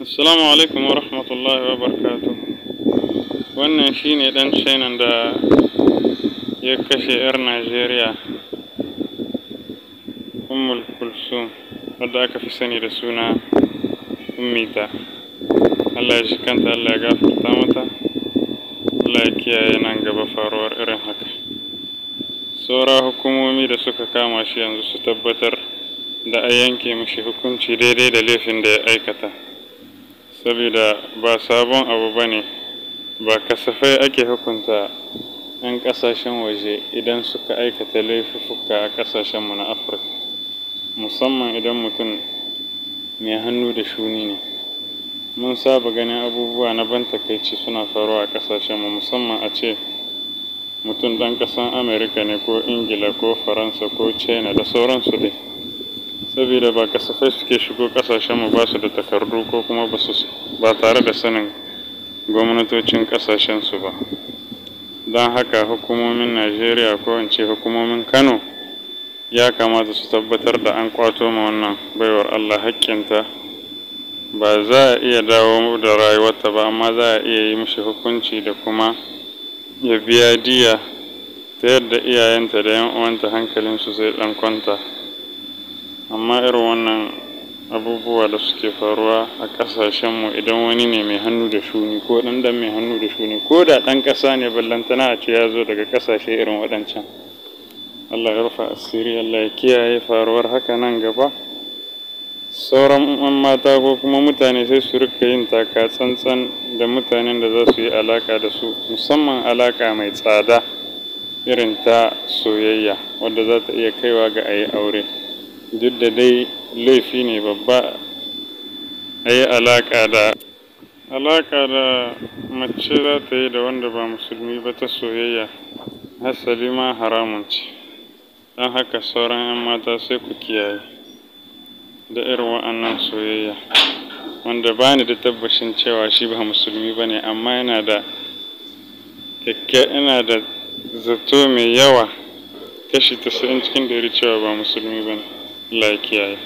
Assalamu alaikum wa rahmatullahi wa barakatuh. Wannan shine ɗan China da ya kashe 'yar Najeriya Ummul Kulsum, wadda aka fi sani da suna Ummita. Allah ya jikanta, Allah ya gafarta mata, Allah ya kiyaye nan gaba faruwar irin haka. Saura hukumomi da suka kama shi yanzu su tabbatar da a yanke mishi hukunci daidai da laifin da ya aikata. Saboda ba sabon abu ba ne, ba kasafai ake hukunta 'yan ƙasashen waje idan suka aikata laifuffuka a ƙasashenmu na Afirka, musamman idan mutum mai hannu da shuni ne. Mun saba ganin abubuwa na ban takaici suna faruwa a ƙasashenmu, musamman a ce mutum ɗan ƙasan Amerika ne ko Ingila ko Faransa ko China da sauransu dai. Saboda ba kasafai suke shigo ƙasashenmu ba su da takardu ko kuma ba tare da sanin gwamnatocin ƙasashensu ba. Don haka hukumomin Najeriya, ko in ce hukumomin Kano, ya kamata su tabbatar da an ƙwato ma wannan baiwar Allah haƙƙinta. Ba za a iya dawo da rayuwarta ba, amma za a iya yi mishi hukunci da kuma ya biya diyya ta yadda iyayenta da 'yan uwanta hankalinsu zai ɗan kwanta. Amma irin wannan abubuwa da suke faruwa a ƙasashenmu, idan wani ne mai hannu da shuni ko ɗan ɗan mai hannu da shuni ko da ɗan ƙasa ne, ballantana a ce ya zo daga ƙasashe irin waɗancan. Allah ya rufa asiri, Allah ya kiyaye faruwar haka nan gaba. Sauran 'yan mata ko kuma mutane sai su rika yin taka tsantsan da mutanen da za su yi alaƙa da su, musamman alaƙa mai tsada irin ta soyayya wadda za ta iya kaiwa ga a yi aure. Duk da dai laifi ne babba a yi alaƙa da mace za ta yi da wanda ba musulmi ba ta soyayya, hasali ma haramun ce. Don haka sauran 'yan mata sai ku kiyaye da irin wa'annan soyayya, wanda ba ni da tabbacin cewa shi ba musulmi ba ne, amma yana da zato mai yawa, kashi 90 cikin 100, cewa ba musulmi ba ne. Allah ya kiyaye.